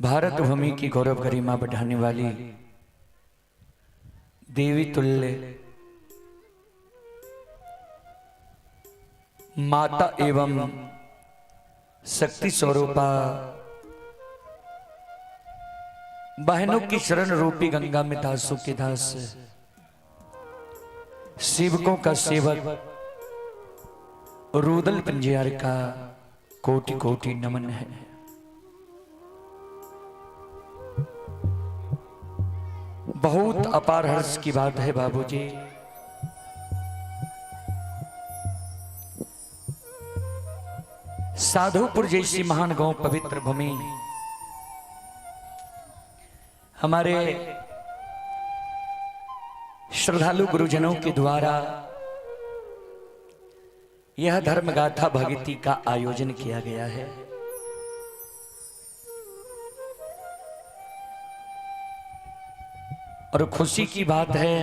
भारत भूमि की गौरव गरिमा बढ़ाने वाली देवी तुल्य माता एवं शक्ति स्वरूपा बहनों की शरण रूपी गंगा में दासों के दास, सेवकों का सेवक रूदल पंजियार का कोटि कोटि नमन है। बहुत अपार हर्ष की बात है बाबूजी, साधुपुर जैसी महान गांव पवित्र भूमि हमारे श्रद्धालु गुरुजनों के द्वारा यह धर्म गाथा भगती का आयोजन किया गया है। और खुशी की बात है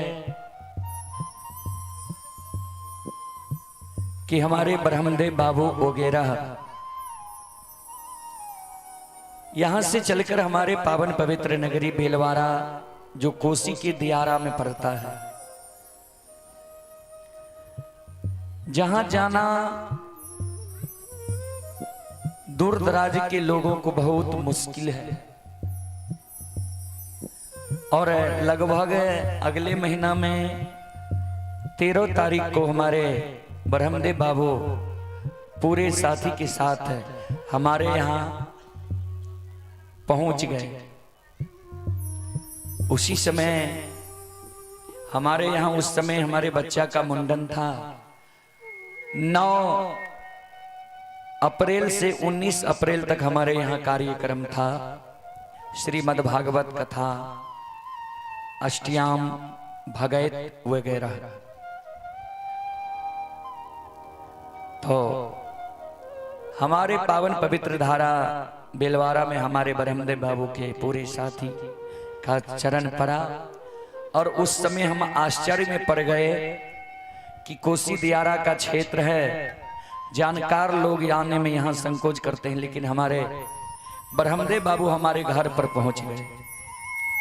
कि हमारे ब्रह्मदेव बाबू वगैरह यहां से चलकर हमारे पावन पवित्र नगरी बेलवारा, जो कोसी के दियारा में पड़ता है, जहां जाना दूर दराज के लोगों को बहुत मुश्किल है। और लगभग अगले महीना में 13 तारीख को हमारे ब्रह्मदेव बाबू पूरे साथी के साथ हमारे यहाँ पहुंच गए। उसी समय हमारे यहाँ उस समय हमारे बच्चा का मुंडन था। 9 अप्रैल से 19 अप्रैल तक हमारे यहाँ कार्यक्रम था, श्रीमद् भागवत कथा, अष्टयाम, भगैत वगैरह। तो हमारे पावन पवित्र धारा बेलवारा में हमारे ब्रह्मदेव बाबू के पूरे साथी का चरण पड़ा और उस समय हम आश्चर्य में पड़ गए कि कोसी दियारा का क्षेत्र है, जानकार लोग आने में यहाँ संकोच करते हैं, लेकिन हमारे ब्रह्मदेव बाबू हमारे घर पर पहुंच गए।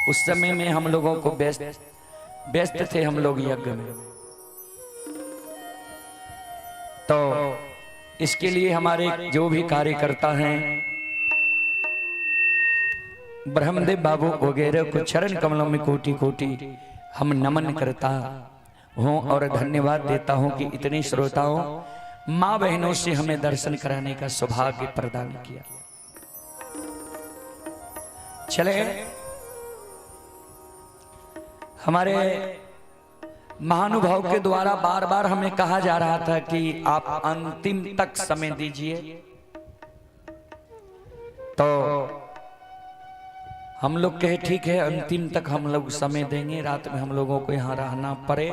उस समय में हम लोगों को व्यस्त व्यस्त थे हम लोग यज्ञ में। तो इसके लिए हमारे जो भी कार्यकर्ता हैं, ब्रह्मदेव बाबू वगैरह को चरण कमलों में कोटि कोटि हम नमन करता हूं और धन्यवाद देता हूं कि इतने श्रोताओं माँ बहनों से हमें दर्शन कराने का सौभाग्य प्रदान किया। चले हमारे महानुभाव के द्वारा बार बार हमें कहा जा रहा था कि आप अंतिम तक समय दीजिए, तो हम लोग कहे ठीक है, अंतिम तक हम लोग समय देंगे। रात में हम लोगों को यहाँ रहना पड़े,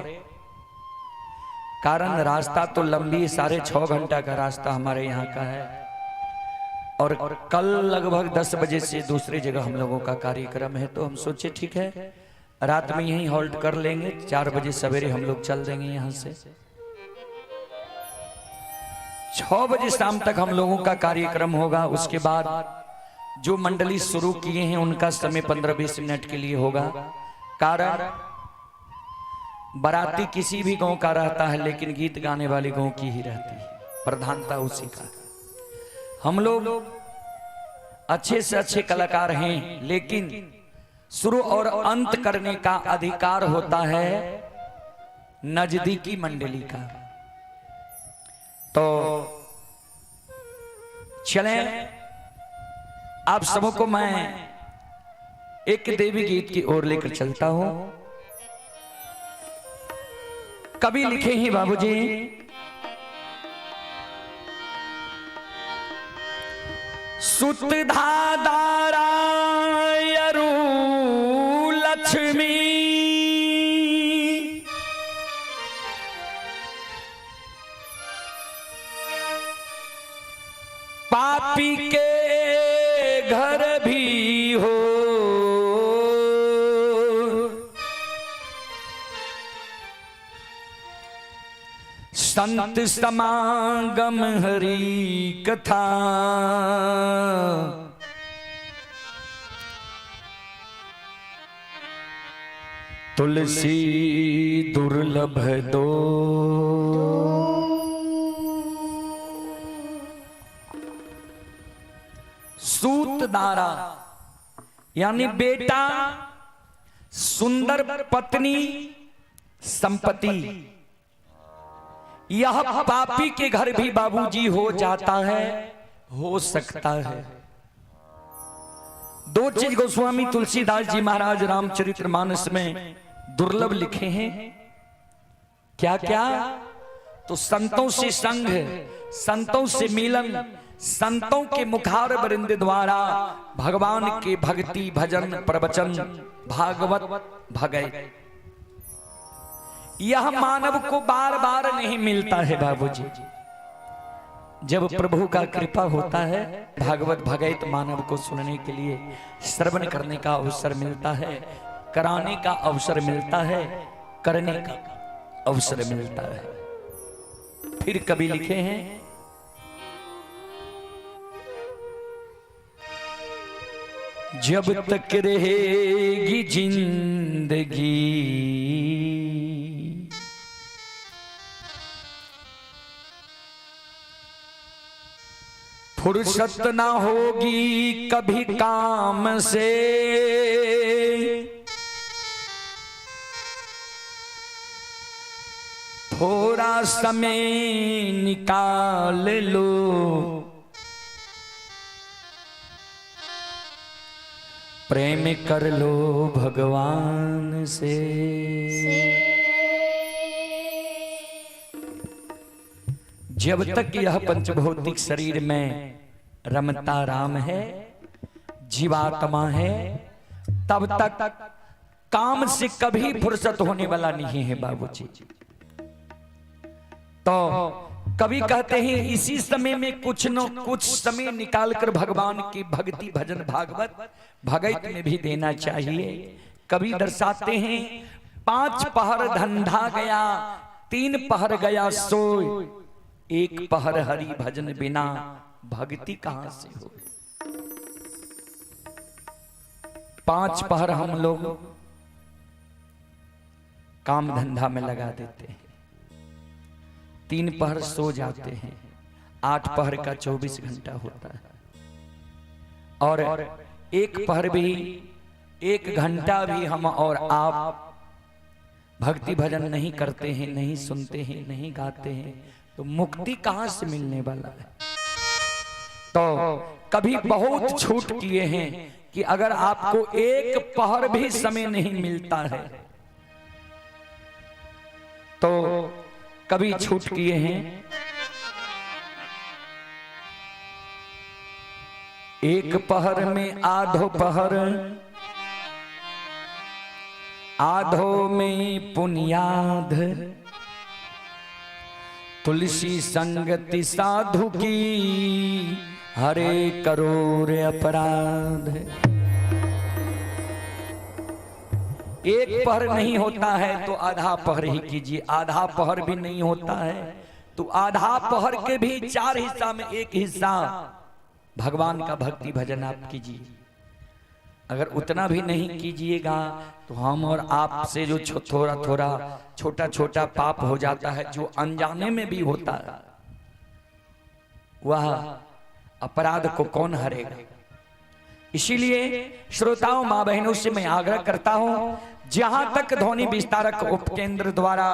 कारण रास्ता तो लंबी 6.5 घंटा का रास्ता हमारे यहाँ का है और कल लगभग 10 बजे से दूसरी जगह हम लोगों का कार्यक्रम है। तो हम सोचे ठीक है, रात में यहीं हॉल्ट कर लेंगे, 4 बजे सवेरे हम लोग चल देंगे यहाँ से। 6 बजे शाम तक हम लोगों का कार्यक्रम होगा। उसके बाद जो मंडली शुरू किए हैं उनका समय 15-20 मिनट के लिए होगा। कारण बाराती किसी भी गांव का रहता है, लेकिन गीत गाने वाले गांव की ही रहती है, प्रधानता उसी का। हम लोग अच्छे से अच्छे कलाकार हैं, लेकिन शुरू और अंत करने का अधिकार होता है नजदीकी मंडली का। तो चलें, आप सबको मैं एक देवी गीत की ओर लेकर चलता हूं। कभी लिखे ही बाबूजी, सुत धादारा यरु लक्ष्मी, पापी के घर भी हो, संत समागम हरि कथा, तुलसी दुर्लभ दो। सूत दारा यानी बेटा, सुंदर पत्नी, संपत्ति, यह पापी के घर भी बाबूजी हो जाता है, हो सकता है। दो चीज गोस्वामी तुलसीदास जी महाराज रामचरितमानस में दुर्लभ लिखे हैं। क्या क्या? तो संतों से संग, संतों से मिलन, संतों के मुखार वृंद द्वारा भगवान के भक्ति भजन प्रवचन भागवत भगत, यह मानव को बार बार नहीं मिलता है बाबूजी। जब प्रभु का कृपा होता है, भागवत भगत मानव को सुनने के लिए श्रवण करने का अवसर मिलता है, कराने का अवसर मिलता है, करने का अवसर मिलता है। फिर कभी लिखे हैं, जब तक रहेगी जिंदगी, फुर्सत ना होगी कभी काम से, थोड़ा समय निकाल लो, प्रेम कर लो भगवान से। जब तक यह पंचभौतिक शरीर में रमता राम है, जीवात्मा है, तब तक काम से कभी फुर्सत होने वाला नहीं है बाबूजी। तो कभी कहते हैं इसी समय में कुछ न कुछ समय निकालकर भगवान की भक्ति भजन भागवत भगत में भी देना चाहिए। कभी दर्शाते हैं 5 पहर धंधा गया, 3 पहर गया सोए, 1 पहर हरि भजन बिना भक्ति कहां से हो। 5 पहर हम लोग काम धंधा में लगा देते हैं, 3 पहर सो जाते हैं, 8 पहर का 24 घंटा होता है, और 1 पहर भी, 1 घंटा भी हम और आप भक्ति भजन नहीं करते हैं, नहीं सुनते हैं, नहीं गाते हैं, तो मुक्ति कहां से मिलने वाला है। तो कभी बहुत छूट किए हैं कि अगर आपको 1 पहर भी समय नहीं मिलता है तो कभी छूट किए हैं 1 पहर में आधो पहर, आधो में पुनियाध, तुलसी संगति साधु की हरे करोड़ अपराध। 1 पहर नहीं होता है तो आधा पहर ही कीजिए, आधा पहर भी नहीं होता है तो आधा पहर के भी 4 हिस्सा में 1 हिस्सा भगवान का भक्ति भजन आप कीजिए। अगर उतना भी नहीं कीजिएगा तो हम और आपसे जो थोड़ा थोड़ा छोटा छोटा पाप हो जाता है, जो अनजाने में भी होता है, वह अपराध को कौन हरेगा। इसीलिए श्रोताओं, माँ बहनों से मैं आग्रह करता हूं, जहां तक ध्वनि विस्तारक उपकेंद्र द्वारा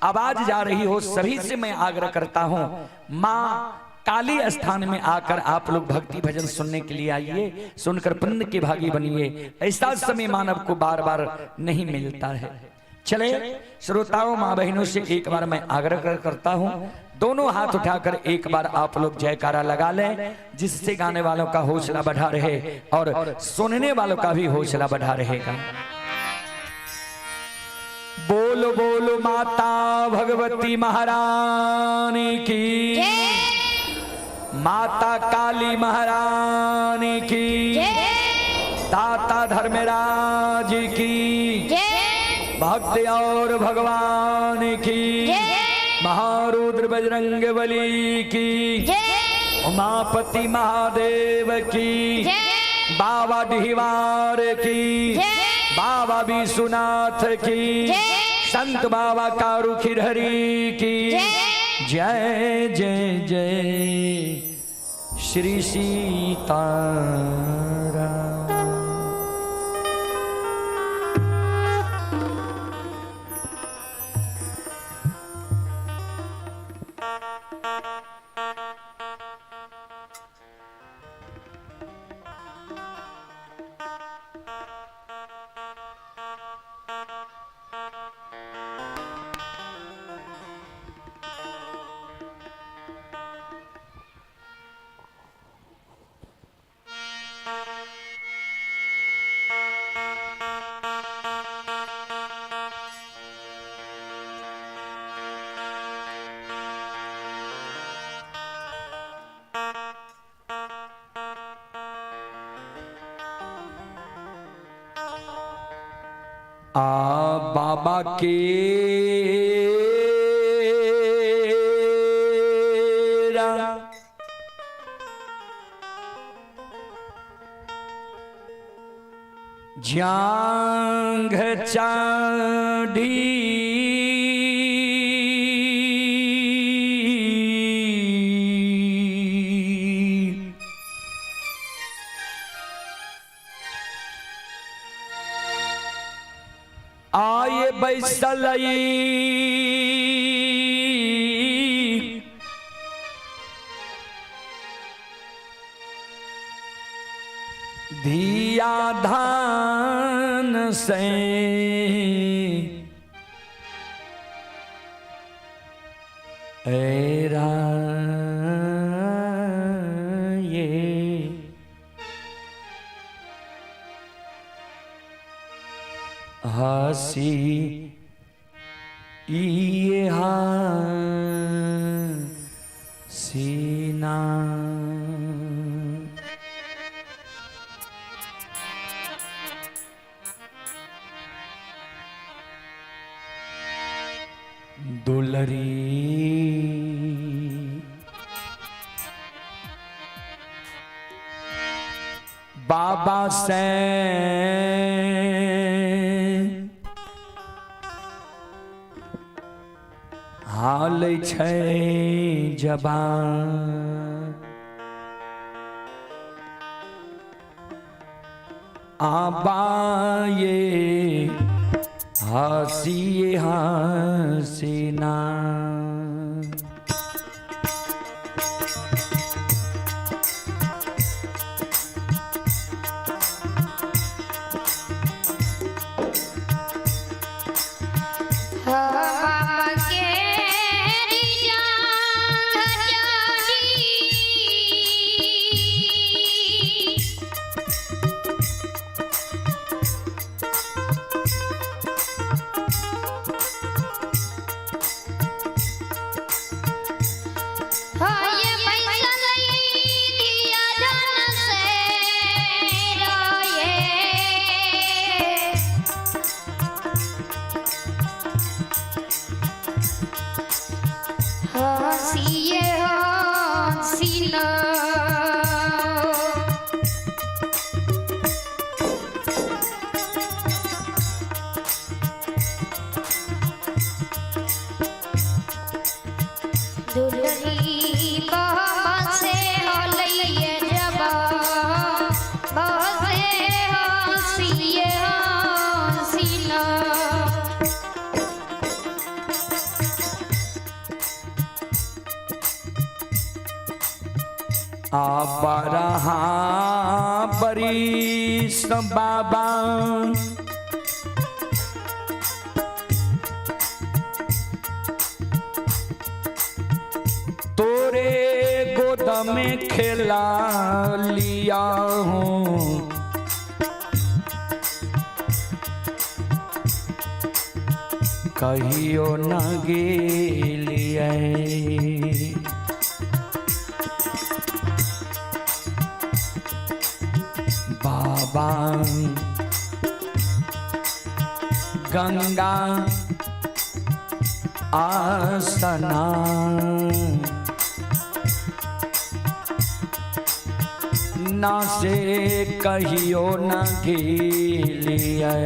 आवाज जा रही हो, सभी से मैं आग्रह करता हूं, माँ काली स्थान में आकर आप लोग भक्ति भजन सुनने के लिए आइए, सुनकर पुण्य के भागी बनिए। ऐसा समय मानव को बार बार नहीं मिलता है। चले श्रोताओं, माँ बहनों से एक बार मैं आग्रह करता हूं, दोनों हाथ उठाकर एक बार आप लोग जयकारा लगा लें, जिससे गाने वालों का हौसला बढ़ा रहे और सुनने वालों का भी हौसला बढ़ा रहेगा। बोलो बोलो माता भगवती महारानी की, माता काली महारानी की, दाता धर्मराज की, भक्त और भगवान की, महारुद्र बजरंग बली की, उमापति महादेव की, बाबा डिहवार की, बाबा विश्वनाथ की, संत बाबा कारू खिरहरी की जय जय जय श्री सीताराम। आ बाबा के जांघ चांडी आए बैसलई धिया धान से ऐरा ये हसी ये हसीना। दुलरी बाबा से हाल छै जबान आबा ये हसी हसीना। बाबा के जांघ चांदी हाय बैसलई दिया धन से रोए। हसीए हसीना दुलरी बाबा से होलैये जबा बसे हसीए हसीना। आ रहा बरीस बाबा तोरे गोद में खेला लिया हूँ कहियो न गेलिए। बाबा गंगा आसना ना से कहियो न गेलियै।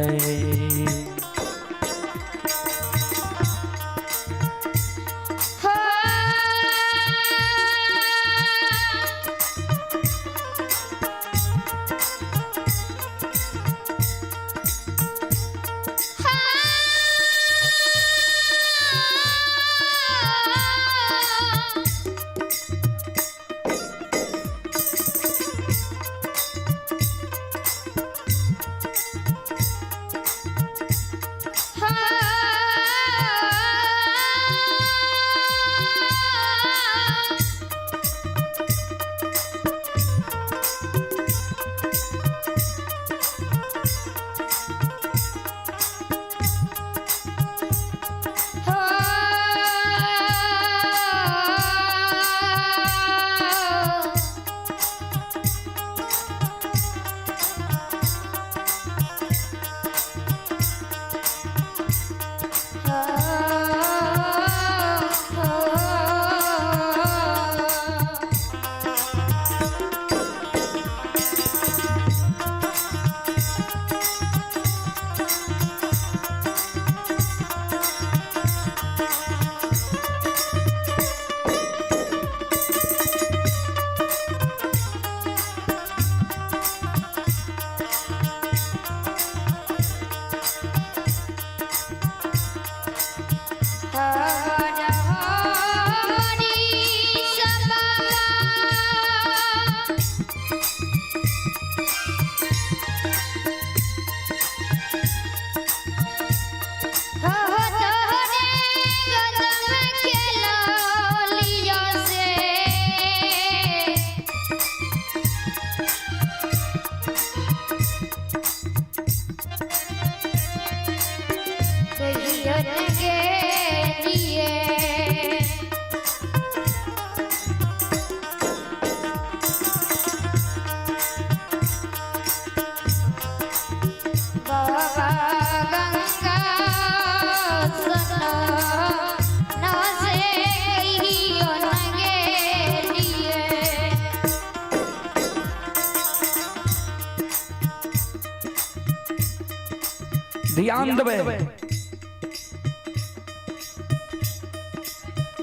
ध्यान देबै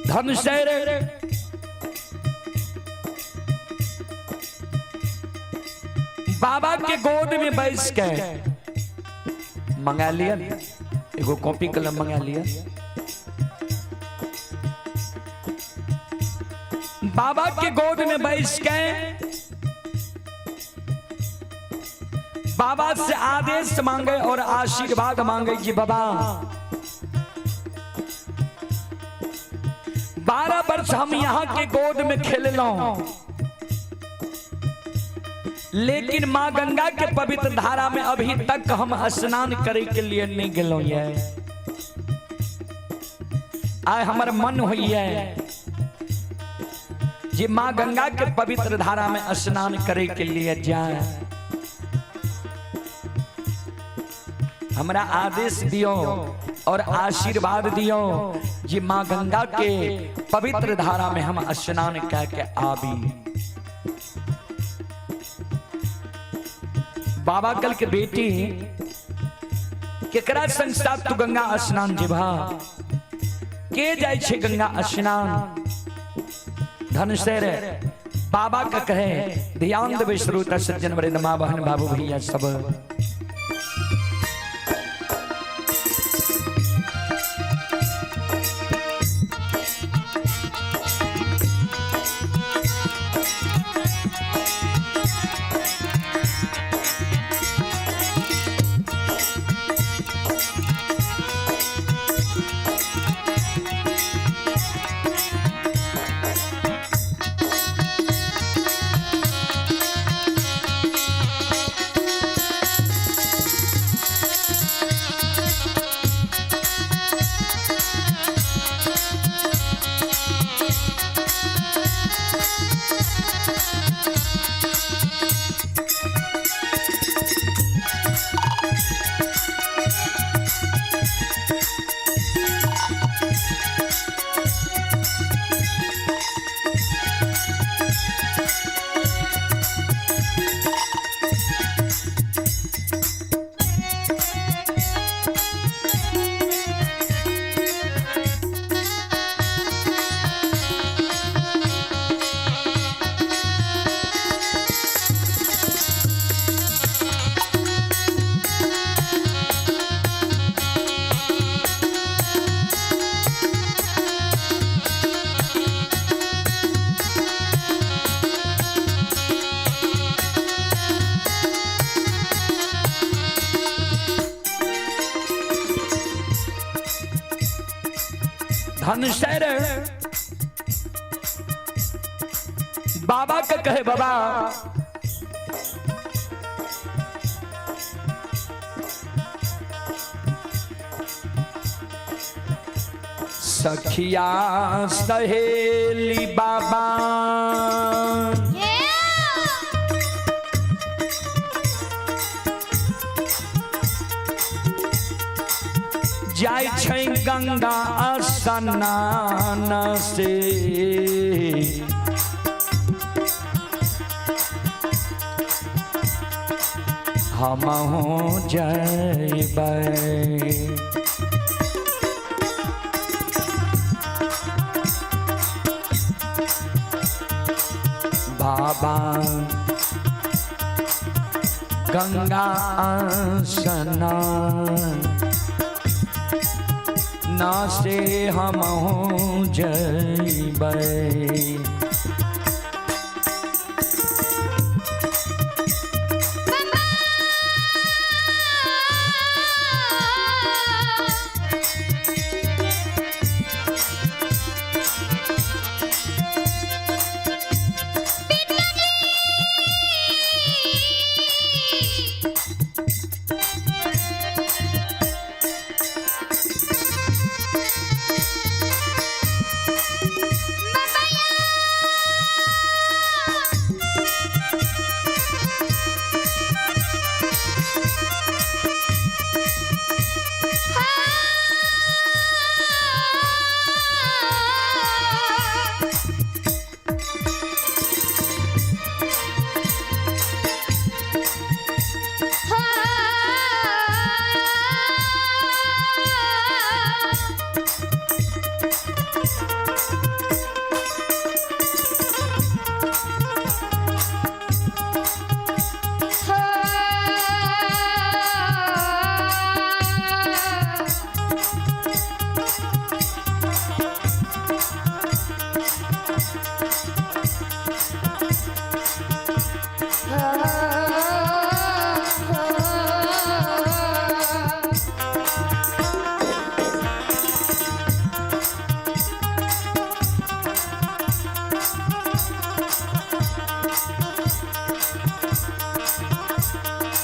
धनुषेर बाबा के गोद में बैस के मंगा लिया, एगो कॉपी कलम मंगा लिया। बाबा के गोद में बैस के बाबा से आदेश मांगे और आशीर्वाद मांगे कि बाबा 12 वर्ष हम यहाँ के गोद में खेललौं, लेकिन माँ गंगा के पवित्र धारा में अभी तक हम स्नान करे के लिए नहीं गेलौं। ये आय हमर मन होइए जे माँ गंगा के पवित्र धारा में स्नान करे के लिए जाए। हमरा आदेश दियो और आशीर्वाद दियो जे माँ गंगा के पवित्र धारा में हम स्नान करके आबी। बाबा कल के बेटी केकरा संग साथ तू गंगा स्नान जेबा, के जाय छे गंगा स्नान? धनुषेर बाबा का कहे, ध्यान देवे श्रोता सज्जन वृंद माँ बहन बाबू भैया सब। धनसर बाबा के कहे बाबा सखिया सहेली बाबा जाय छै गंगा स्नान से। हमहूँ जयबै। बाबा गंगा स्नान ना से हमहूँ जयबै।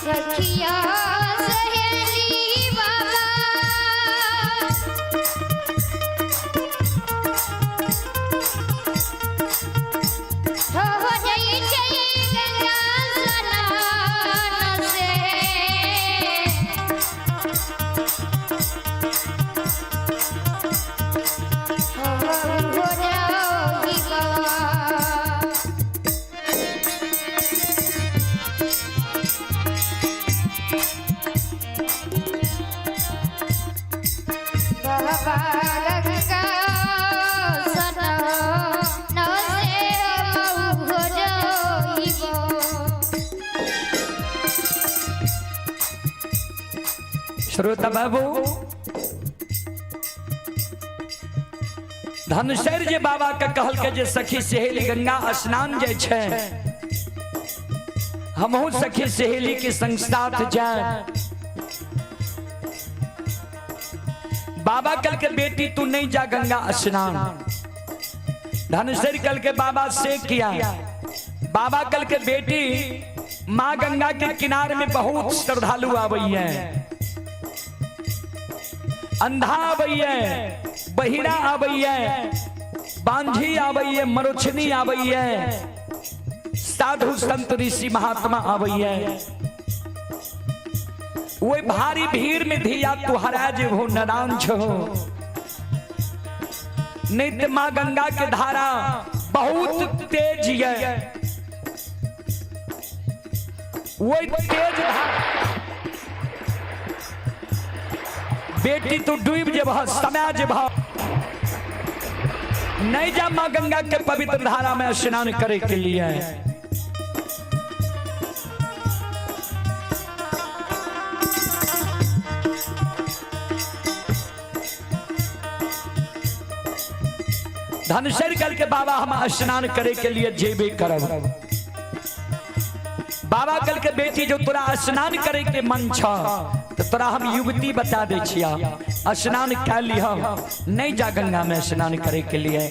सखिया सहेली बाबा हो जई जई गंगा स्नान से। हो जाओगी बाबा। बाबा गंगा स्नान से हो जाइबो। श्रोता बाबू धनसर जे बाबा के कहल के जे सखी सहेली गंगा स्नान जे छै हमहू सखी सहेली के संग साथ जाए। बाबा कल के बेटी तू नहीं जा गंगा स्नान। धनसर कल के बाबा से किया। बाबा कल के बेटी माँ गंगा के किनारे में बहुत श्रद्धालु आवई है, अंधा आवई है, बहिरा आवई है, बांझी आवई है, मरोछनी आवई है, साधु संत ऋषि महात्मा आवई है। वे भारी भीड़ में धिया तू हरा जे हो नारायण छो। नहीं तो माँ गंगा के धारा बहुत तेज है, वही तेज धारा बेटी तू डूब जेबह, समा जेबह, नहीं जा माँ गंगा के पवित्र धारा में स्नान करे के लिए। धनसर कल के बाबा हम स्नान करे के लिए जेबे करब। बाबा कल के बेटी जो तोरा स्नान करे के मन छ तो तोरा हम युवती बता दै छिया, स्नान कै लिह, नहीं जा गंगा में स्नान करे के लिए।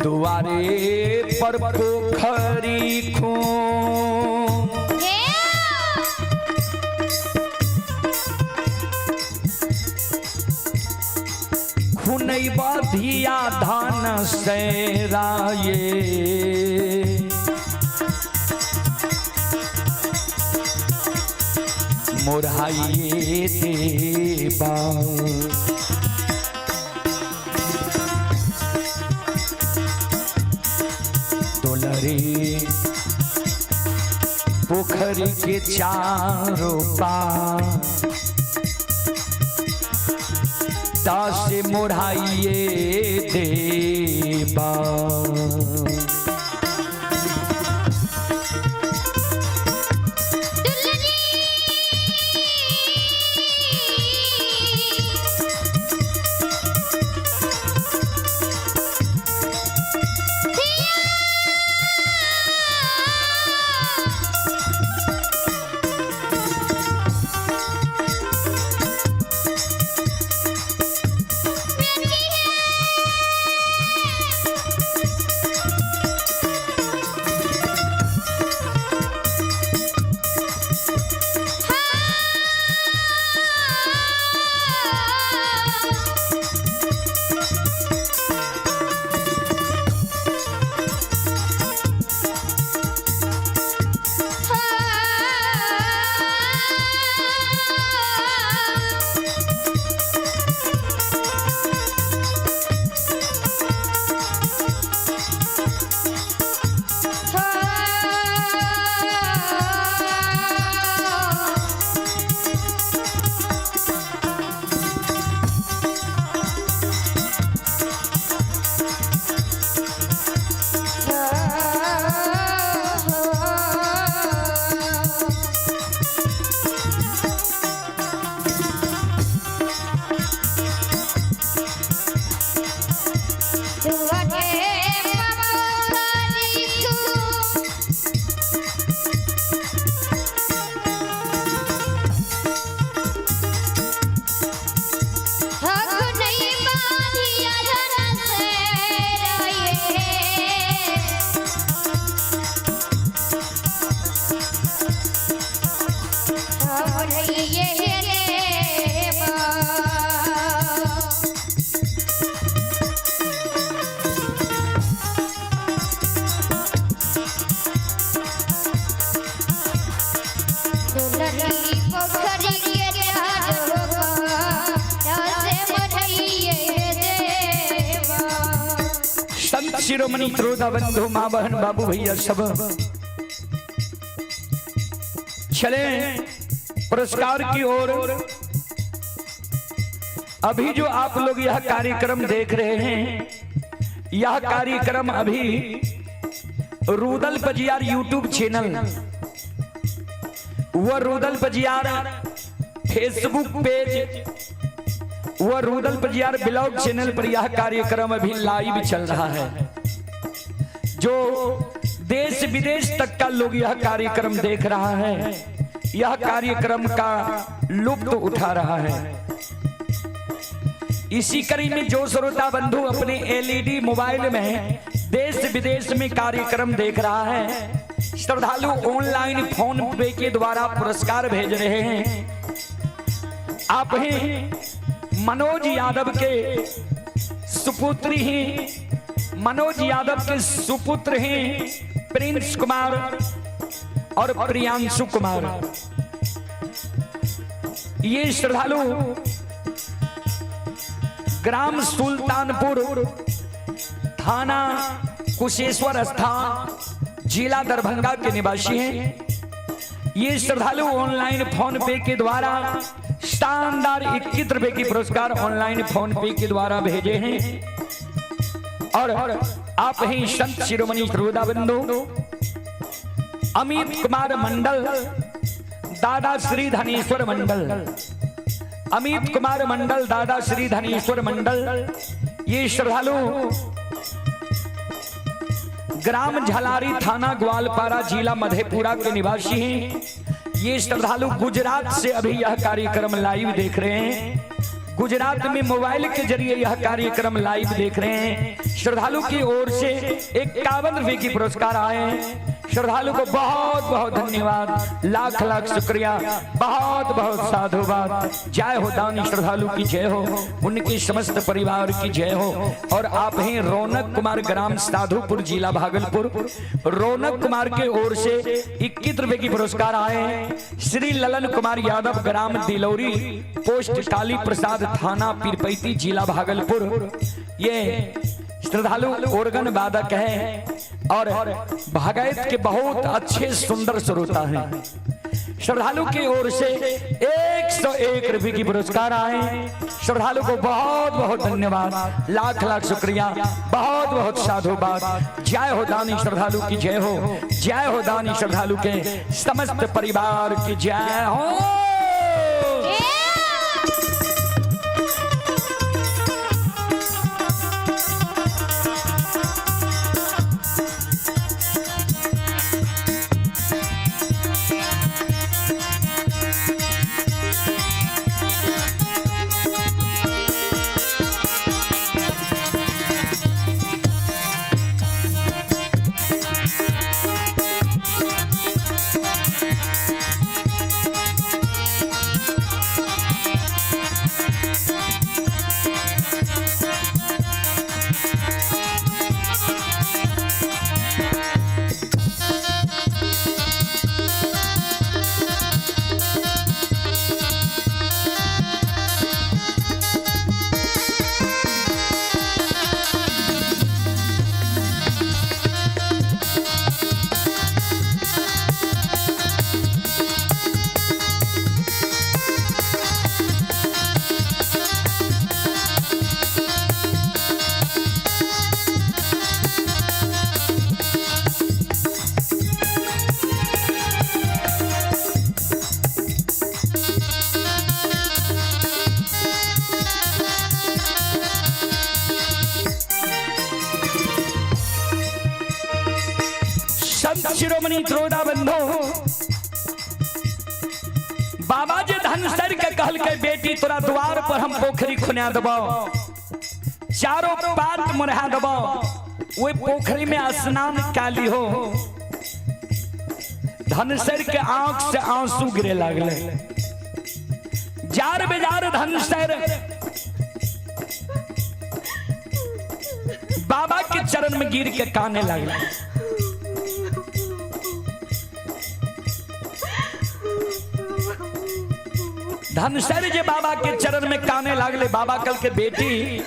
दुआरे पर पोखरी खून, खुनैबा धिया धान से राये, मोरहाइए देबा। दुलरी पोखरी के चारों पार, दास मोढ़ाइए देबा। संत शिरोमणि त्रोधा बंधु माँ बहन बाबू भैया सब चले पुरस्कार की ओर। अभी जो आप लोग यह कार्यक्रम देख रहे हैं, यह कार्यक्रम अभी रूदल पजियार यूट्यूब चैनल व रूदल पजियार फेसबुक पेज व रूदल पजियार ब्लॉग चैनल पर यह कार्यक्रम अभी लाइव चल रहा है। जो देश विदेश तक का लोग यह कार्यक्रम देख रहा है, यह कार्यक्रम का लुत्फ उठा रहा है। इसी कड़ी में जो श्रोता बंधु अपने एलईडी मोबाइल में देश विदेश में कार्यक्रम देख रहा है, श्रद्धालु ऑनलाइन फोन पे के द्वारा पुरस्कार भेज रहे हैं। आप ही मनोज यादव के सुपुत्री ही, मनोज यादव के सुपुत्र हैं प्रिंस कुमार और प्रियांशु कुमार। ये श्रद्धालु ग्राम सुल्तानपुर, थाना कुशेश्वर स्थान, जिला दरभंगा के निवासी हैं। ये श्रद्धालु ऑनलाइन फोन पे के द्वारा शानदार 21 रुपए की पुरस्कार ऑनलाइन फोन पे के द्वारा भेजे हैं। और आप ही संत शिरोमणि श्रोता बंधु अमित कुमार मंडल, दादा श्री धनेश्वर मंडल, अमित कुमार मंडल, दादा श्री धनेश्वर मंडल, ये श्रद्धालु ग्राम झलारी, थाना ग्वालपारा, जिला मधेपुरा के निवासी हैं। ये श्रद्धालु गुजरात से अभी यह कार्यक्रम लाइव देख रहे हैं। गुजरात में मोबाइल के जरिए यह कार्यक्रम लाइव देख रहे हैं। श्रद्धालु की ओर से 51 रुपए की पुरस्कार आए हैं। श्रद्धालु को बहुत बहुत धन्यवाद, लाख लाख शुक्रिया, बहुत बहुत साधुवाद। जय हो दानी श्रद्धालु की जय हो, उनके समस्त परिवार की जय हो। और आप हैं रौनक कुमार, ग्राम साधुपुर, जिला भागलपुर। रौनक कुमार के ओर से 21 रुपए की पुरस्कार आए हैं। श्री ललन कुमार यादव, ग्राम दिलौरी, पोस्ट काली प्रसाद, थाना पीरपैती, जिला भागलपुर। ये श्रद्धालु ऑर्गन वादक है और भगत के बहुत अच्छे सुंदर श्रोता हैं। श्रद्धालु की ओर से 101 रुपए की पुरस्कार आए। श्रद्धालु को बहुत बहुत धन्यवाद, लाख लाख शुक्रिया, बहुत बहुत साधुवाद। जय हो दानी श्रद्धालु की जय हो, जय हो दानी श्रद्धालु के समस्त परिवार की जय हो। संत शिरोमणि त्रोदा बंधु बाबा जे धनसर के कहल के बेटी तोरा द्वार पर हम पोखरी खुना देबो, चारों पात मुरहा देबो, ओहि पोखरी में स्नान काली हो। धनसर के आंख से आंसू गिरे लागले। जार बेजार धनसर बाबा के चरण में गिर के काने लागले। धनसर जे बाबा के चरण में काने लागले। बाबा कल के बेटी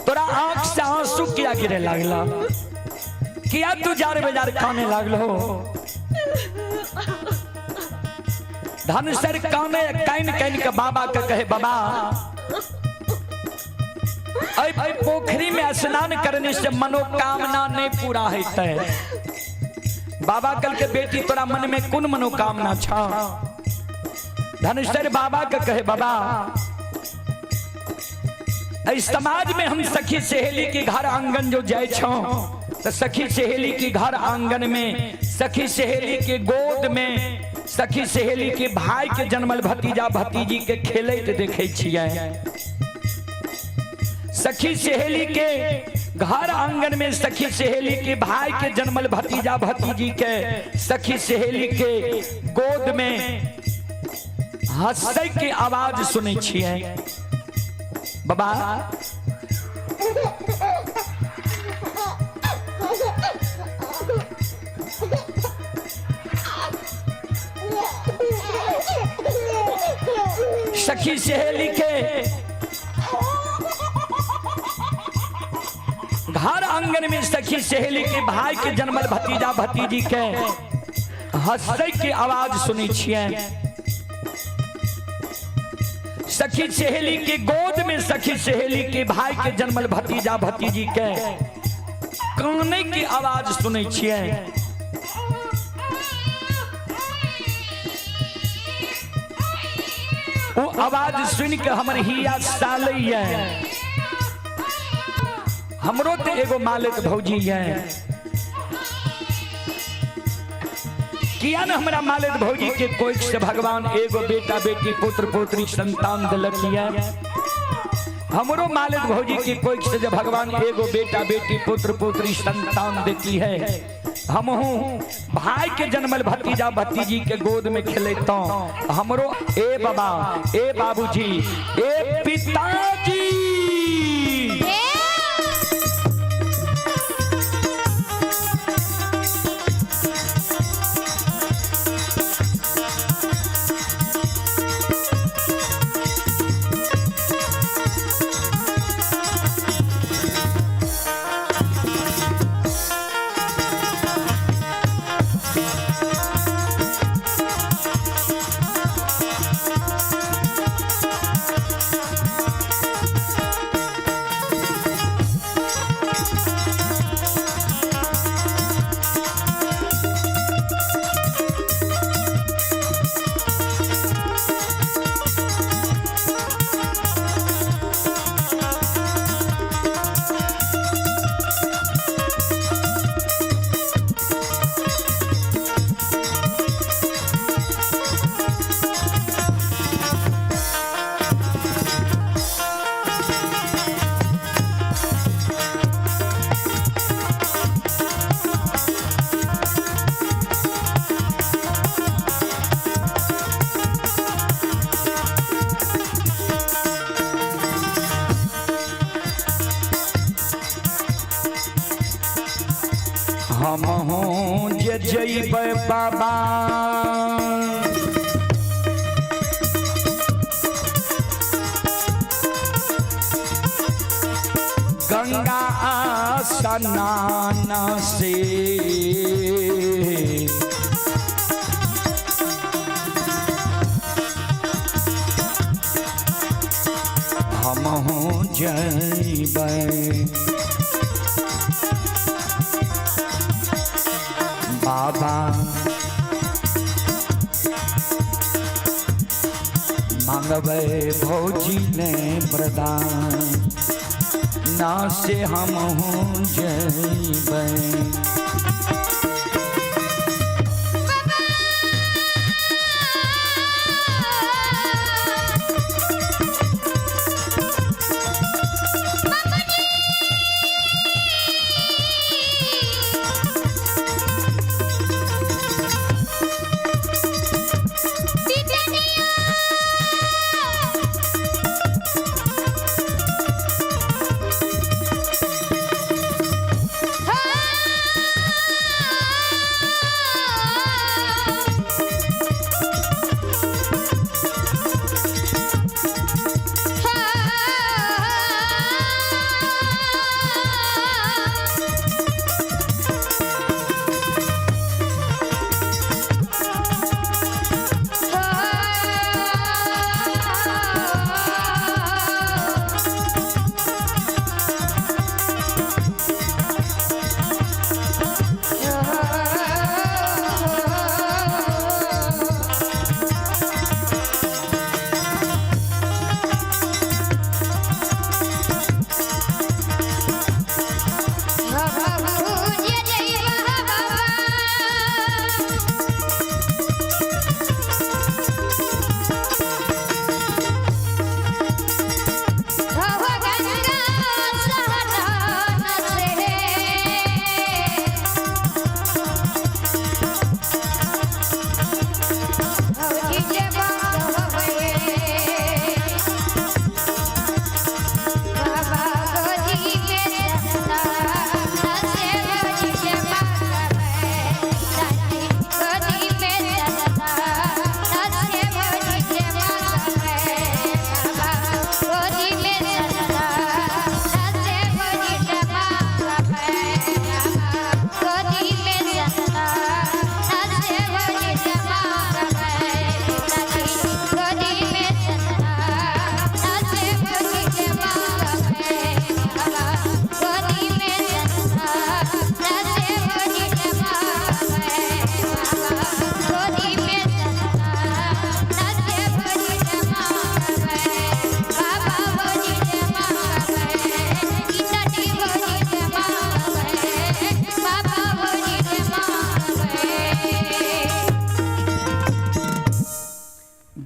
तोरा आंख से आंसू किया गिरे लागला, किया तू जार बेजार काने लागलो। धनसर काने कान कान के बाबा के कहे, बाबा ऐ पोखरी में स्नान करने से मनोकामना नहीं पूरा होते। बाबा कल के बेटी तोरा मन में कुन मनोकामना छा। धनसर बाबा के कहे, बाबा इस समाज में हम सखी सहेली के घर आंगन जो जाय छो तो सखी सहेली के घर आंगन में, सखी सहेली के गोद में, सखी सहेली के भाई के जन्मल भतीजा भतीजी के खेलैत देखे छियै। सखी सहेली के घर आंगन में, सखी सहेली के भाई के जन्मल भतीजा भतीजी के, सखी सहेली के गोद में हंसै के आवाज सुनै छियै। बाबा सखी सहेली के घर आंगन में, सखी सहेली के भाई के जन्मल भतीजा भतीजी के हंसै के आवाज सुनै छियै। सखी सहेली के गोद में, सखी सहेली के भाई के जन्मल भतीजा भतीजी के काने के आवाज सुनै छियै। वो आवाज सुन के हमर हिया सालैया, हमरो तो एगो मालिक भौजी है। किया न हमरा मालिक भौजी के कोख से भगवान एगो बेटा बेटी पुत्र पुत्री संतान दिलक किया। हमरो मालिक भौजी के कोख से जब भगवान एगो बेटा बेटी पुत्र पुत्री संतान देती है, हमहू भाई के जन्मल भतीजा भतीजी के गोद में खेलता। हमरो ए बाबा, ए बाबूजी, ए पिताजी। हम जे जइबै बाबा, गंगा स्नान से हम जइबै बाबा, मांगबै भौजी ने प्रदान ना से हम जइबै। हा।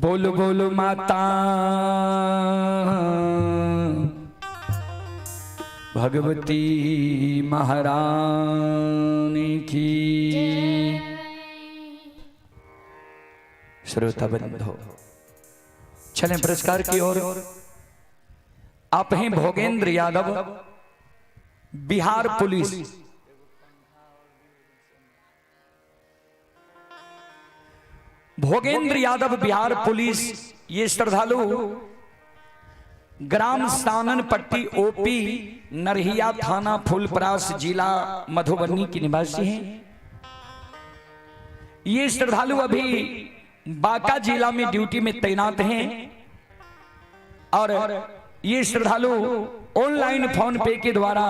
बोल बोल माता भगवती महारानी की। श्रोता बंधो, चलें पुरस्कार की ओर। आप हैं भोगेंद्र यादव, बिहार पुलिस। भोगेंद्र यादव बिहार पुलिस, ये श्रद्धालु ग्राम सानन पट्टी ओपी नरहिया थाना फुलपरास जिला मधुबनी के निवासी हैं। ये श्रद्धालु अभी बांका जिला में ड्यूटी में तैनात हैं और ये श्रद्धालु ऑनलाइन फोन पे के द्वारा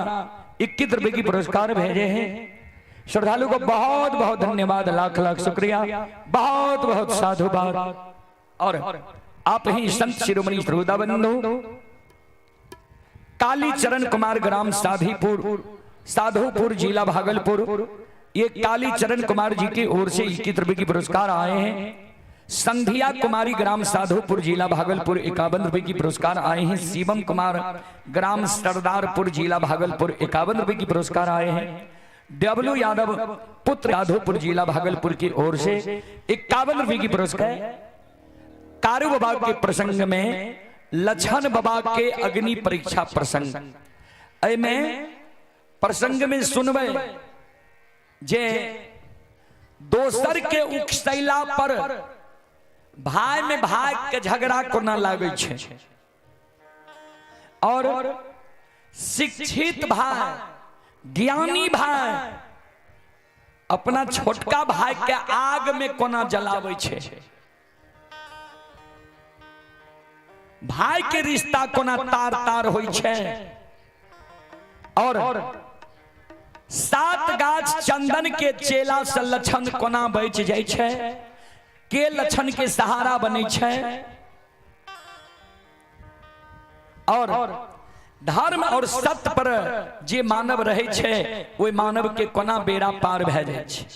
21 रुपए की पुरस्कार भेजे हैं। श्रद्धालु को बहुत बहुत धन्यवाद, लाख लाख शुक्रिया, बहुत बहुत साधुवाद। और आप ही संत शिरोमणि श्रोता बंधु काली चरण कुमार ग्राम साधीपुर साधुपुर जिला भागलपुर, ये काली चरण कुमार जी की ओर से 21 रुपए की पुरस्कार आए हैं। संध्या कुमारी ग्राम साधुपुर जिला भागलपुर 51 रुपए की पुरस्कार आए हैं। शिवम कुमार ग्राम सरदारपुर जिला भागलपुर 51 रुपए की पुरस्कार आए हैं। डब्लू यादव पुत्र साधुपुर जिला भागलपुर की ओर से 51 रुपए की पुरस्कार। कारू बाबा के प्रसंग में लछन बाबा के अग्नि परीक्षा प्रसंग, एमे प्रसंग में सुनबे जे दोसर के उकसैला पर भाई में भाई के झगड़ा कोना लागै छै और शिक्षित भाई ज्ञानी भाई अपना छोटका भाई के आग में कोना जलाबै छै, भाई के रिश्ता कोना तार तार होइ छै और 7 गाछ चंदन के चेला से लक्षण कोना बच जाइ छै, के लक्षण के सहारा बनै छै और धर्म और सत्य पर जे मानव रहै छै ओहि मानव के कोना बेड़ा पार भए जाइ छै।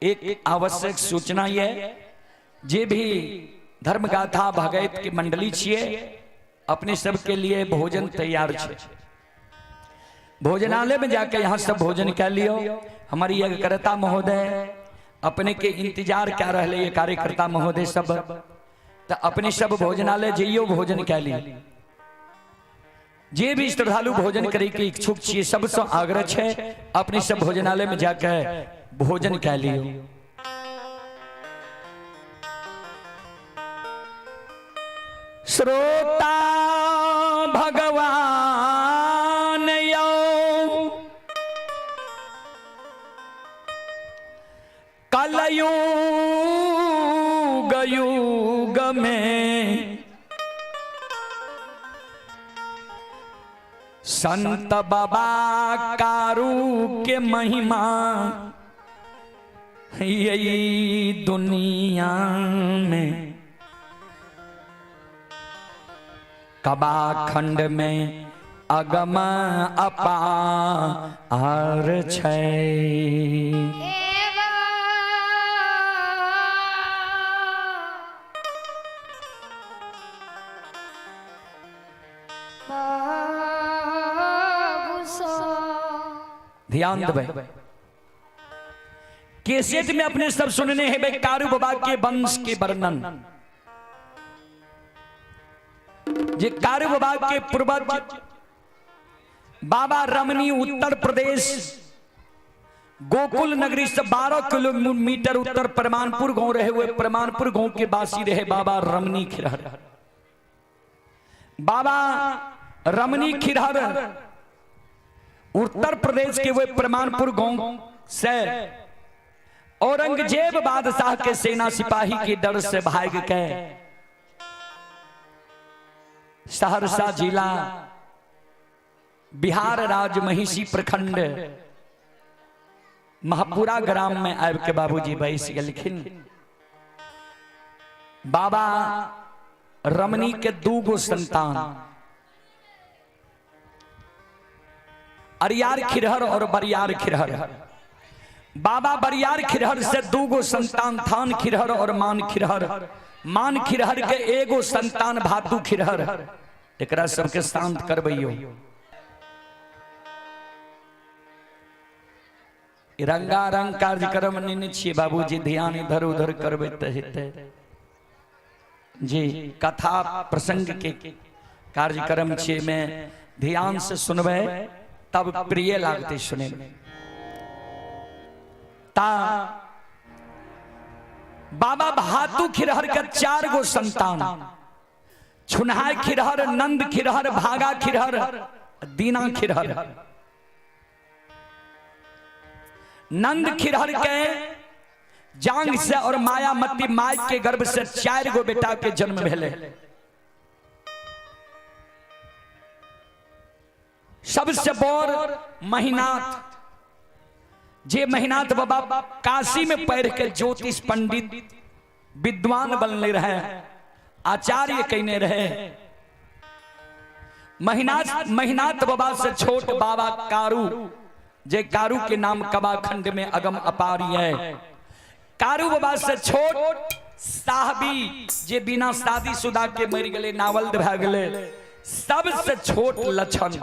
एक आवश्यक सूचना ये, जे भी धर्म गाथा भगैत के मंडली छियै अपने सबके लिए भोजन तैयार छै, भोजनालय में जाके यहाँ सब भोजन कर लियो। हमारी यज्ञकर्ता महोदय अपने के इंतजार क्या रहे ये कार्यकर्ता महोदय सब, तो अपने सब भोजनालय जइयो भोजन कर लियो। जे भी श्रद्धालु भोजन करे के इच्छुक छियै सबसे आग्रह छै अपने सब भोजनालय में जाके भोजन कर लियो। श्रोता भगवान यो कलयुग युग में संत बाबा कारू के महिमा यही दुनिया में कबाखंड में अगम अपार छै। ध्यान देबै, कैसेट में अपने सब सुनने हैं कारू बाबा के वंश के वर्णन। जे कारू बाबा के पूर्वज बाबा रमनी उत्तर प्रदेश गोकुल नगरी से 12 किलोमीटर उत्तर परमानपुर गांव रहे हुए परमानपुर गांव के वासी रहे बाबा रमनी खिरहर। बाबा रमनी खिरहर उत्तर प्रदेश के वे परमानपुर गांव से औरंगजेब बादशाह के सेना सिपाही के डर से भाग के सहरसा जिला बिहार राज्य महिषी प्रखंड महपुरा ग्राम में आबि के बाबूजी बैस गेलखिन। बाबा रमनी के 2 गो संतान अरियार खिरहर और बरियार खिरहर। बाबा बरियार खिरहर से 2 गो संतान थान खिरहर और मान खिरहर। मान खिरहर के एगो संतान भातू खिरहर, एकरा सबके शांत करबैयो। रंगारंग कार्यक्रम नेने छियै बाबूजी, ध्यान इधर उधर करबै तऽ हेतै जी। कथा प्रसंग के कार्यक्रम छियै में ध्यान से सुनबै तब प्रिय लागतै सुनै में। ता बाबा भातू खिरहर के 4 गो संतान, छुनहाय खिरहर, नंद खिरहर, भागा खिरहर, दीना खिरहर। नंद खिरहर के जांग से और मायामती my के गर्भ से 4 गो बेटा के जन्म भेले। सबसे बड़ महिनाथ, जे महिनाथ बाबा काशी में पढ़ के ज्योतिष पंडित विद्वान बनले रहे, आचार्य कहने रहे। महिनाथ बाबा से छोट बाबा कारू, जे कारू के नाम कबाखंड में अगम अपारी है। कारू बाबा से छोट साहबी, जे बिना शादी शुदा के मर गए, नावल्द भए गए। सबसे छोट लक्षण,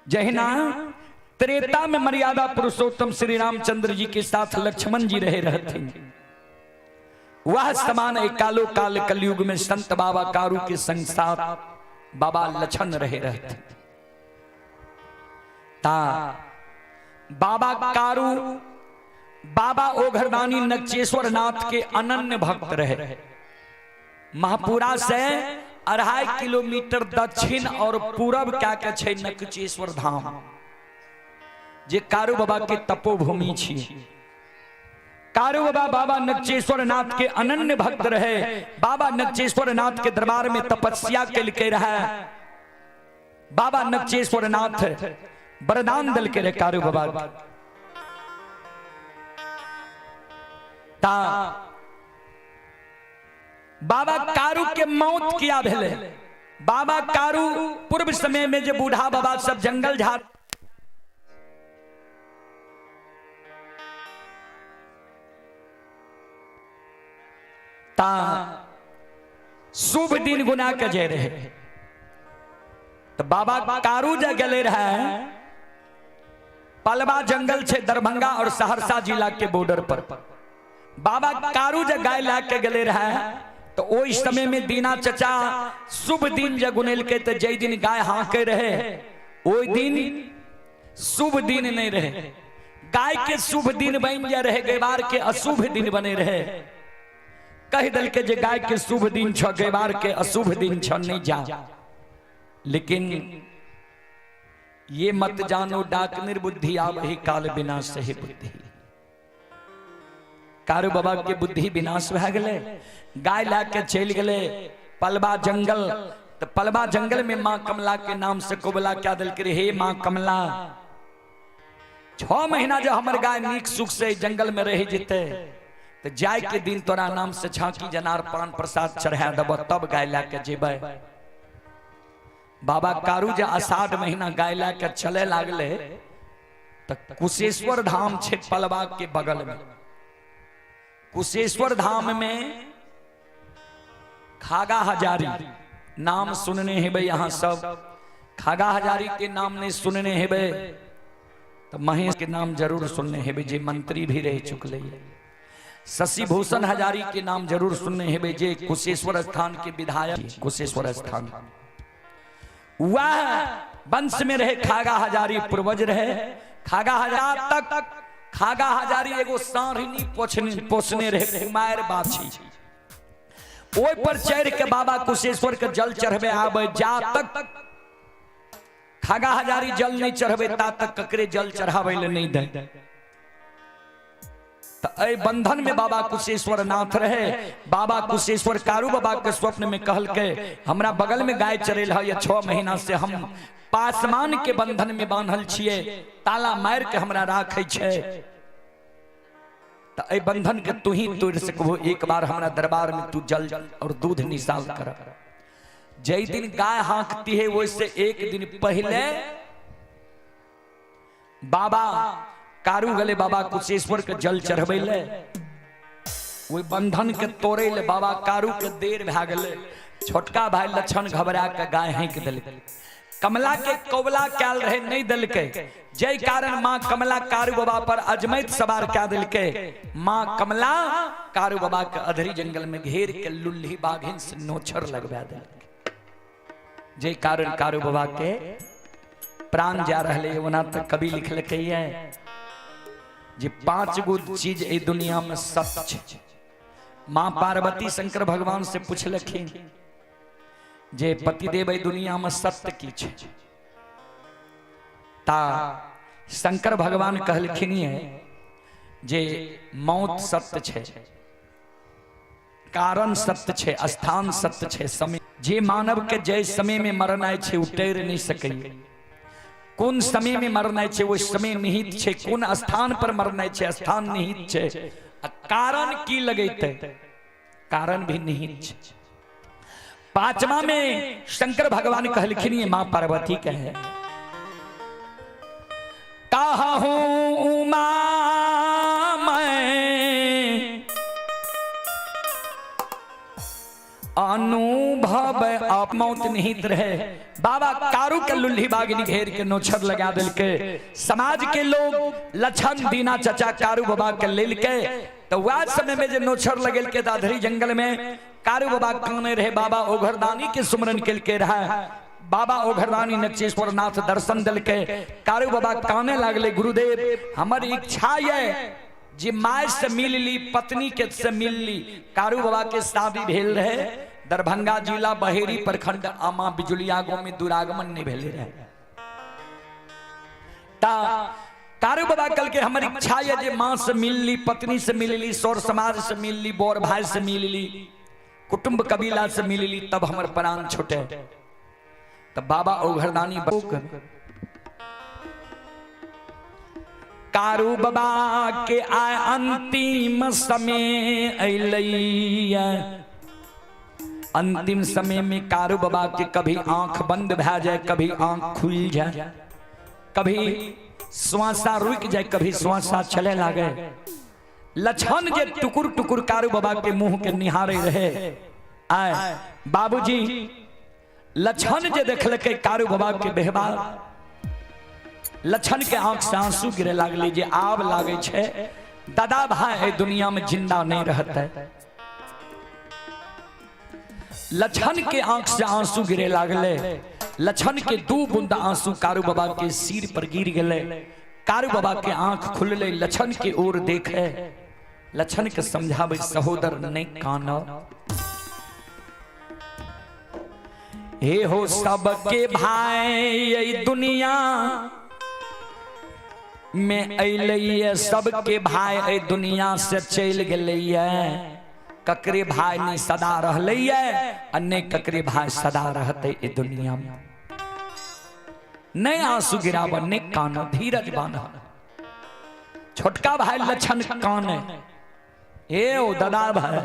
जहिना त्रेता में मर्यादा पुरुषोत्तम श्री रामचंद्र जी के साथ लक्ष्मण जी रहे रहथिन, वह समान एक कालो काल कलयुग में संत बाबा कारू के संग साथ बाबा लक्षण रहे रहते। ता बाबा कारू बाबा ओघरदानी नक्चेश्वर नाथ के अनन्य भक्त रहे। महापुरा से 2.5 किलोमीटर दक्षिण और पूरब क्या के छै नक्चेश्वर धाम, जे कारू बाबा के तपोभूमि छी। कारू बाबा बाबा नक्चेश्वर नाथ के अनन्य भक्त रहे। बाबा नक्चेश्वर नाथ के दरबार में तपस्या केलकै रहे। बाबा नक्चेश्वर नाथ वरदान देलकै रहे कारू बाबा। ता बाबा कारू के मौत किया भेले। बाबा कारू पूर्व समय में जे बूढ़ा बाबा सब जंगल झाड़ ता शुभ दिन गुना के जे रहे, तो बाबा कारू जे गेले रहे पलवा जंगल छे दरभंगा और सहरसा जिला के बॉर्डर पर। बाबा कारू जे गाय ला के गेले रहे तो ओहि समय में दीना चचा शुभ दिन जे गुनेलके तो जै दिन गाय हाँके रहे ओहि दिन शुभ दिन नहीं रहे। गाय के शुभ दिन बन जा रहे, गैबार के अशुभ दिन बने रहे। कह दल के जे गाय के शुभ दिन छ, गैबार के अशुभ दिन छ, नहीं जा। लेकिन ये मत जानो डाक निर्बुद्धि आवही काल विनाश सही बुद्धि। कारू बाबा के बुद्धि विनाश भए गेलै, गाय ला के चलि गेलै पलवा जंगल। तो पलवा जंगल में माँ कमला के नाम से कोबला क्या दिल के, हे माँ कमला, 6 महीना जो हमर गाय नीक सुख से जंगल में रह जेतै तो जाय के दिन तोरा नाम से झांकी जनार पान प्रसाद चढ़ा देब, तब गाय ला के जेबै। बाबा कारू जे आषाढ़ महीना गाय ला के चले लागले तो कुशेश्वर धाम छे पलवा के बगल में। कुशेश्वर धाम में खागा हजारी नाम सुनने हेबै यहाँ सब। खागा हजारी के नाम नहीं सुनने हेबै तो महेश के नाम जरूर सुनने हेबै, जे मंत्री भी रह चुकले। शशि भूषण हजारी के नाम जरूर सुनने हेबै, जे कुशेश्वर स्थान के विधायक। कुशेश्वर स्थान वह वंश में रहे खागा हजारी पूर्वज रहे। खागा हजार तक खागा हजारी एगो साढ़नी पोछने रहे कुमार बाछी, ओहि पर चढ़ के बाबा कुशेश्वर के जल चढ़बे आबे। जा तक खागा हजारी जल नहीं चढ़बे ता तक ककरे जल चढ़ावे ले नहीं दे। तो एहि बंधन में बाबा कुशेश्वर नाथ रहे। बाबा कुशेश्वर कारू बाबा के स्वप्न में कहल के हमरा बगल में गाय चरेल है, 6 महीना से हम पासमान के बंधन में बांधल छिए, ताला मार के हमरा राखै छै, तो एहि बंधन के तू ही तोड़ सकबो, एक बार हमरा दरबार में तू जल और दूध निशाल कर। जै दिन गाय हाँकती है वैसे एक दिन पहले बाबा कारू गले बाबा कुशेश्वर के जल चढ़बै ले। ओहि बंधन के तोड़े ले बाबा कारू के देर भए गेलै। छोटका भाई लक्षण घबरा के गाय हाँकि देलकै। कमला के कौबला कयल रहे नहीं देलकै, जय कारण माँ कमला कारू बाबा पर अजमैत सवार कए देलकै। माँ कमला कारू बाबा के अधरी जंगल में घेर के लुल्ही बाघिन से नोछर लगवा देलकै, जय कारण कारू बाबा के प्राण जा रहे। ओना तो कवि लिखलकै है जे 5 गो चीज एहि दुनिया में सत्य छै। माँ पार्वती शंकर भगवान से पुछलखिन जे पतिदेव एहि दुनिया में सत्य की छै, ता शंकर भगवान कहलखिन है जे मौत सत्य छै, कारण सत्य छै, स्थान सत्य छै, समय जे मानव के जय समय में मरनाइ छै ओ टरि नहि सकैए। कोन समय में मरनाइ छै ओ समय निहित छै, कोन स्थान पर मरनाइ छै स्थान निहित छै, आ कारण की लगेतै कारण भी निहित छै। 5वां में शंकर भगवान कहलखिन ये माँ पार्वती के है, कहूं उमा मैं अनुभव आप मौत निहित रहे। बाबा कारू के लुल्ही बागिनी घेर के नोछर लगा दिलके। समाज के लोग लक्षण दीना चचा कारू बाबा के लेलके, तो वह समय में जे नोछर लगेलके दाधरी जंगल में कारू बाबा काने रहे। बाबा ओघरदानी के सुमरन केलके रहे, बाबा ओघरदानी नक्षेश्वर नाथ दर्शन दिलके। कारू बाबा काने लागले, गुरुदेव हमर इच्छा ये जे my से मिल ली, पत्नी के से मिल ली। कारू बाबा के शादी भेल रहे दरभंगा जिला बहेरी प्रखंड आमा बिजुलिया गांव में, दुरागमन नहीं भेल रहे। ता कारू बाबा कल के हमर इच्छा ये जे माँ से मिल ली, पत्नी से मिल ली, सौर समाज से मिल ली, बोर भाई से मिल ली, कुटुंब कबीला से मिल ली, तब हमर प्राण छूटे। तब बाबा ओघरदानी कारू बाबा के आय अंतिम समय अइलैया। अंतिम समय में कारू बाबा के कभी आंख बंद भए जाए, कभी आंख खुल जाए, कभी श्वासा रुक जाए, कभी श्वासा चले लागे। लक्षण जे टुकुर टुकुर कारू बाबा के मुंह के निहारे रहे। आय बाबूजी लक्षण जे देखलकै कारू बाबा के व्यवहार, लक्षण के आंख से आंसू गिरे लागले जे आब लागे छै दादा भाई दुनिया में जिंदा नहीं रहता। लक्षण के आंख से आंसू गिरे लागले, लक्षण के 2 बूंद आंसू कारू बाबा के सिर पर गिर गए। कारू बाबा के आंख खुलले, लक्षण के ओर देखे, लक्षण के समझावे सहोदर नहीं कानो, हे हो सबके भाई ये दुनिया में अइलैये, सबके भाई एहि दुनिया से चलि गेलैये, ककरे भाई नहीं सदा रहलैये आ नहि ककरे भाई सदा रहतै एहि दुनिया में। नहीं आंसू गिराब, नहीं कान, धीरज बान्ह। छोटका भाई लक्षण काने, हे ओ दादा भाई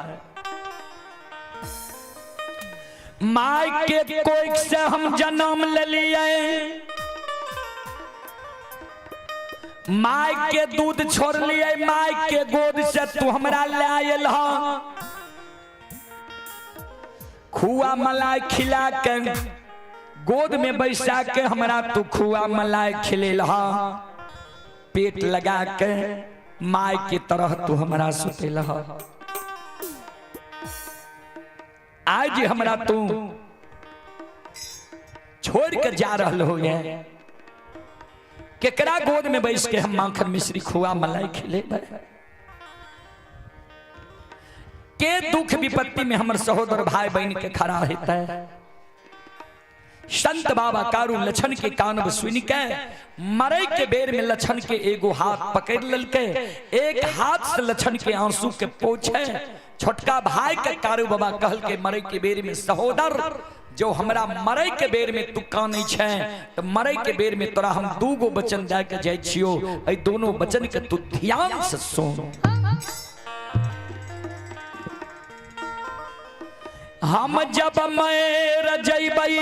my के कोख से हम जन्म लेलियै, my के दूध छोड़ लिए, my के गोद से तू हमरा ले आयल ह, खुआ मलाई खिला के गोद में बैसा के हमरा तू खुआ मलाई खिलेल ह, पेट लगा के my के तरह तू हमरा सुतेल ह, आज हमरा तू छोड़ के जा रहल हो ये, केकरा गोद में बैस के हम माखन मिश्री खुआ मलाई खिलेबै, के दुख विपत्ति में हमर सहोदर भाई बहन के खड़ा हेतै। संत बाबा कारू लक्षण के कानब सुन के मरे के बेर में लक्षण के एगो हाथ पकड़ ललके, एक हाथ से लक्षण के आंसू के पोछे। छोटका भाई के कारू बाबा कहल के मरे के बेर में सहोदर जो हमरा मरे के बेर में तू कानै छै तो मरे के बेर में तोरा हम 2 गो वचन दे के जाइ छियो, एहि दोनों वचन के तू ध्यान से सुन। हम जब मर जइबै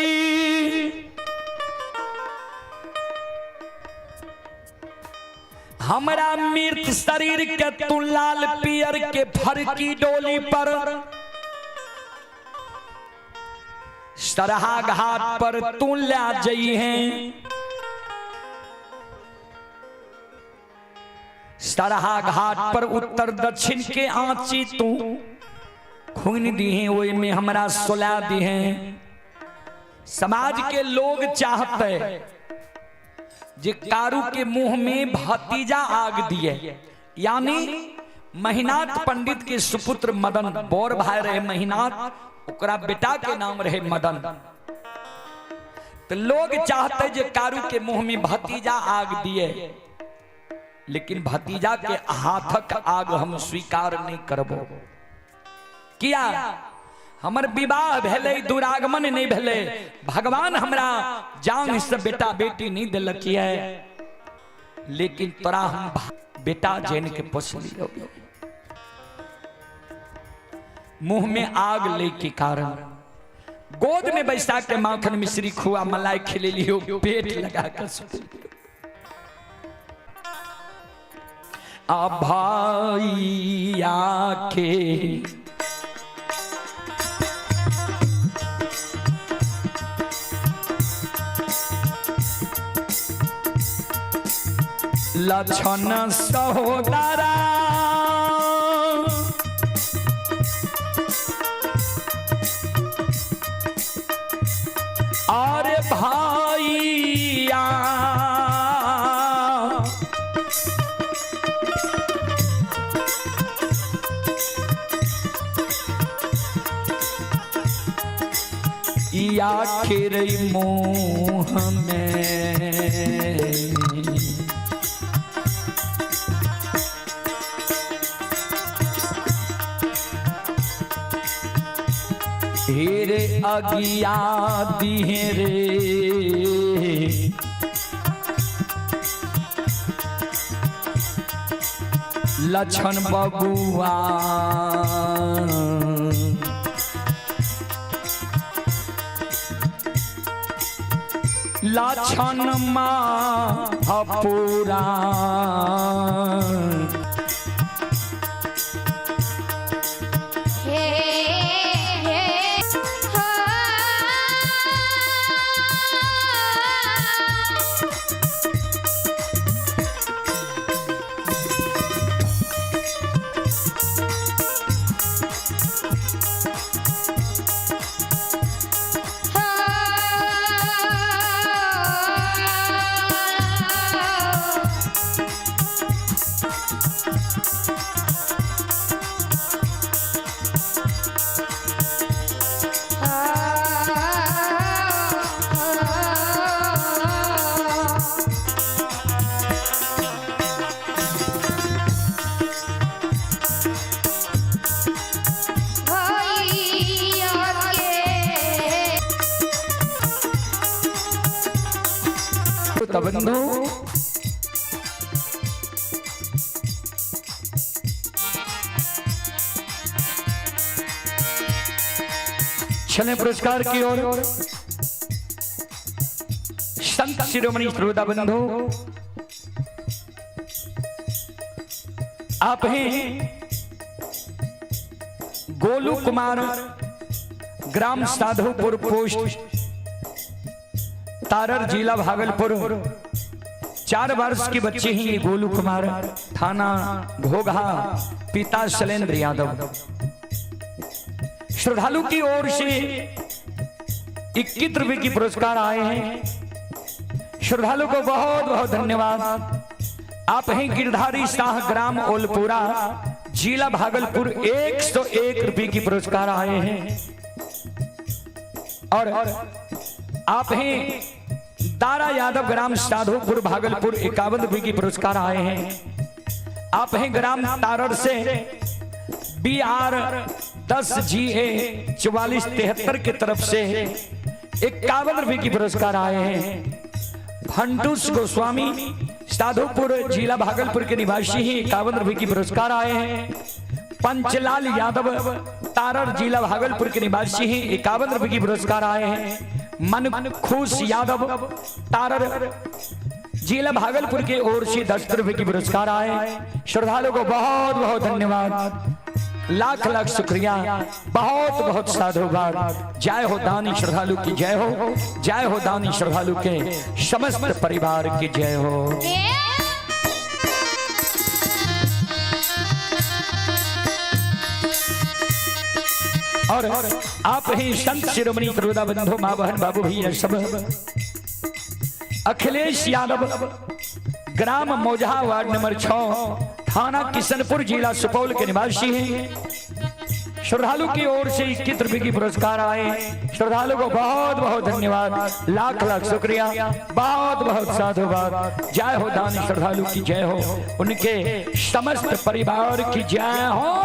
हमरा मृत शरीर के तू लाल पियर के फरकी डोली पर सरहा घाट पर तू ला जई है। सरहा घाट पर उत्तर दक्षिण के आंची तू खून दी है, ओई में हमरा सुला दी है। समाज के लोग चाहते जे कारू के मुंह में भतीजा आग दिए, यानी महिनाथ पंडित के सुपुत्र मदन, बोर भाई रहे महिनाथ, ओकरा बेटा के नाम रहे मदन। तो लोग चाहते जे कारू के मुंह में भतीजा आग दिए, लेकिन भतीजा के हाथक आग हम स्वीकार नहीं करबो। किया हमर विवाह भेलै, दुरागमन नहीं भेलै, भगवान हमरा जान से बेटा बेटी नहीं दिलक है, लेकिन तोरा हम बेटा जैन के पोस लियो। मुंह में आग ले के कारण गोद में बैसा के माखन मिश्री खुआ मलाई खिले लियो, पेट लगा कर सुत लियो। आ भाई आके लक्षण सहोदरा और भाइया या खिर मुँह में हेरे अगिया दिहे रे। लक्षण बबुआ लक्षण महापुरा हे हे हो। बंधु चले पुरस्कार की ओर। संत शिरोमणि श्रोता बंधु, आप हैं गोलू कुमार, ग्राम साधुपुर, पोस्ट तारर, जिला भागलपुर। 4 वर्ष की बच्चे हैं ये गोलू कुमार, थाना घोघा, पिता शैलेंद्र यादव। श्रद्धालु की ओर से 21 रुपए की पुरस्कार आए हैं। श्रद्धालु को बहुत बहुत धन्यवाद। आप हैं गिरधारी शाह, ग्राम ओलपुरा, जिला भागलपुर, 101 रुपए की पुरस्कार आए हैं। और आप हैं दारा यादव, ग्राम साधुपुर, भागलपुर, 51 रुपए की पुरस्कार आए हैं। आप हैं ग्राम तारड़ से BR 10 GA 4473 की तरफ से 51 रुपए की पुरस्कार आए हैं। फंटूस गोस्वामी, साधुपुर, जिला भागलपुर के निवासी ही 51 रुपए की पुरस्कार आए हैं। पंचलाल यादव, तारड़, जिला भागलपुर के निवासी ही 51 रुपए की पुरस्कार आए हैं। मनखुश यादव, तारड़, जिला भागलपुर की ओर से 10 रुपए की पुरस्कार आए। श्रद्धालु को बहुत बहुत धन्यवाद, लाख लाख शुक्रिया, बहुत बहुत साधुवाद। जय हो दानी श्रद्धालु की जय हो, जय हो दानी श्रद्धालु के समस्त परिवार की जय हो। और आप ही संत शिरोमणि त्रोदा बंधु, माँ बहन, बाबू भैया सब, अखिलेश यादव, ग्राम मौजहा, वार्ड नंबर 6, थाना किशनपुर, जिला सुपौल के निवासी हैं। श्रद्धालु की ओर से 21 रुपए की पुरस्कार आए। श्रद्धालु को बहुत बहुत धन्यवाद, लाख लाख शुक्रिया, बहुत बहुत साधुवाद। जय हो दानी श्रद्धालु की जय हो, उनके समस्त परिवार की जय हो।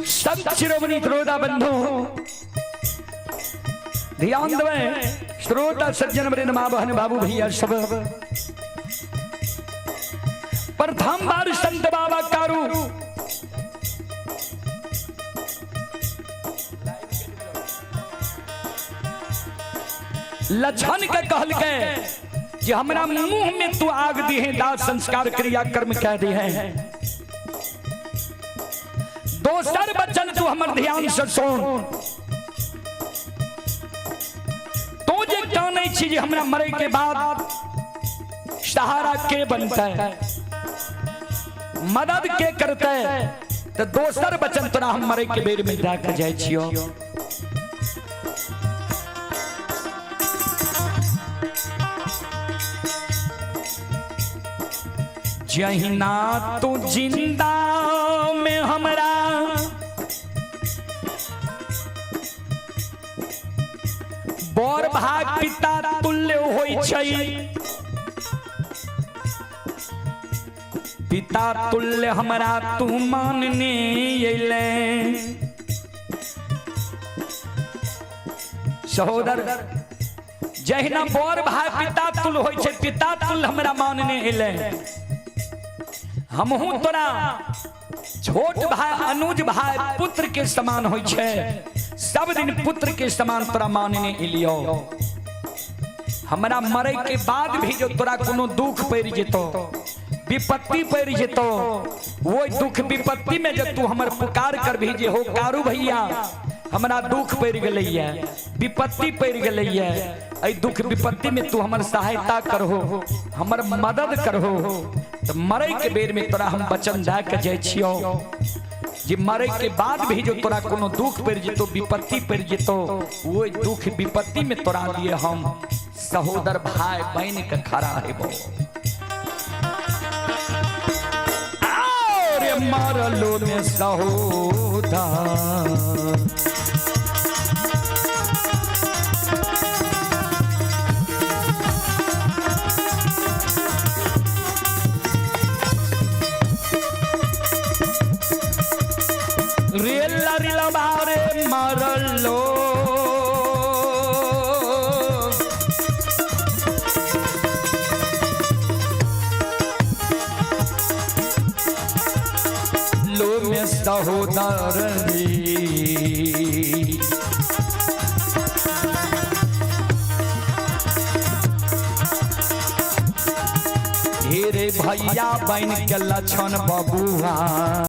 संत शिरोमणि त्रोदा बंधु, ध्यान दवे श्रोता सज्जन वृंद, माँ बहन, बाबू भैया सब। प्रथम बार संत बाबा कारू लछन के कहल के कि हमरा मुंह में तू आग दी है, दाह संस्कार क्रिया कर्म कह दी है। दोसर बचन तू हमर ध्यान से सुन। तू जे जानै छी जे हमरा मरे के बाद सहारा के बनतै, मदद के करतै, तो दोसर बचन तोरा हम मरे के बेर में दए के जाइ छियो। जहिना तू जिंदा में हमरा बड़ भाग पिता तुल्य होइ छै, पिता तुल्य हमरा तू मानने अयले। सहोदर, जहिना बड़ भाई पिता तुल्य होइ छै, पिता तुल्य हमरा मानने अयले, हमहू तोरा छोट भाई, अनुज भाई, पुत्र के समान होइ छै, सब दिन पुत्र के समान तोरा मानने एलियो। हमरा मरे के बाद भी जो तोरा कोनो दुख पड़ि जेतो, विपत्ति पड़ि जेतो, वो दुख विपत्ति में जब तू हमर पुकार कर भी जे हो कारू भैया, हमरा दुख पड़ि गेलैया, विपत्ति पड़ि गेलैया, एहि दुख विपत्ति में तू हमर सहायता करहो, हमर मदद करहो, तो मरे के बेर में तोरा हम वचन दए के जाइ छियो जे मरे के बाद भी जो तोरा कोनो दुख पड़ि जेतो, विपत्ति पड़ि जेतो, वो दुख विपत्ति में तोरा लिए हम सहोदर भाई बहन के खड़ा हेबो। और मरलो में सहोदर बेलवारे मारल लो। लो में सहोदर रे। हेरे भैया बन के लक्षण बबुआ।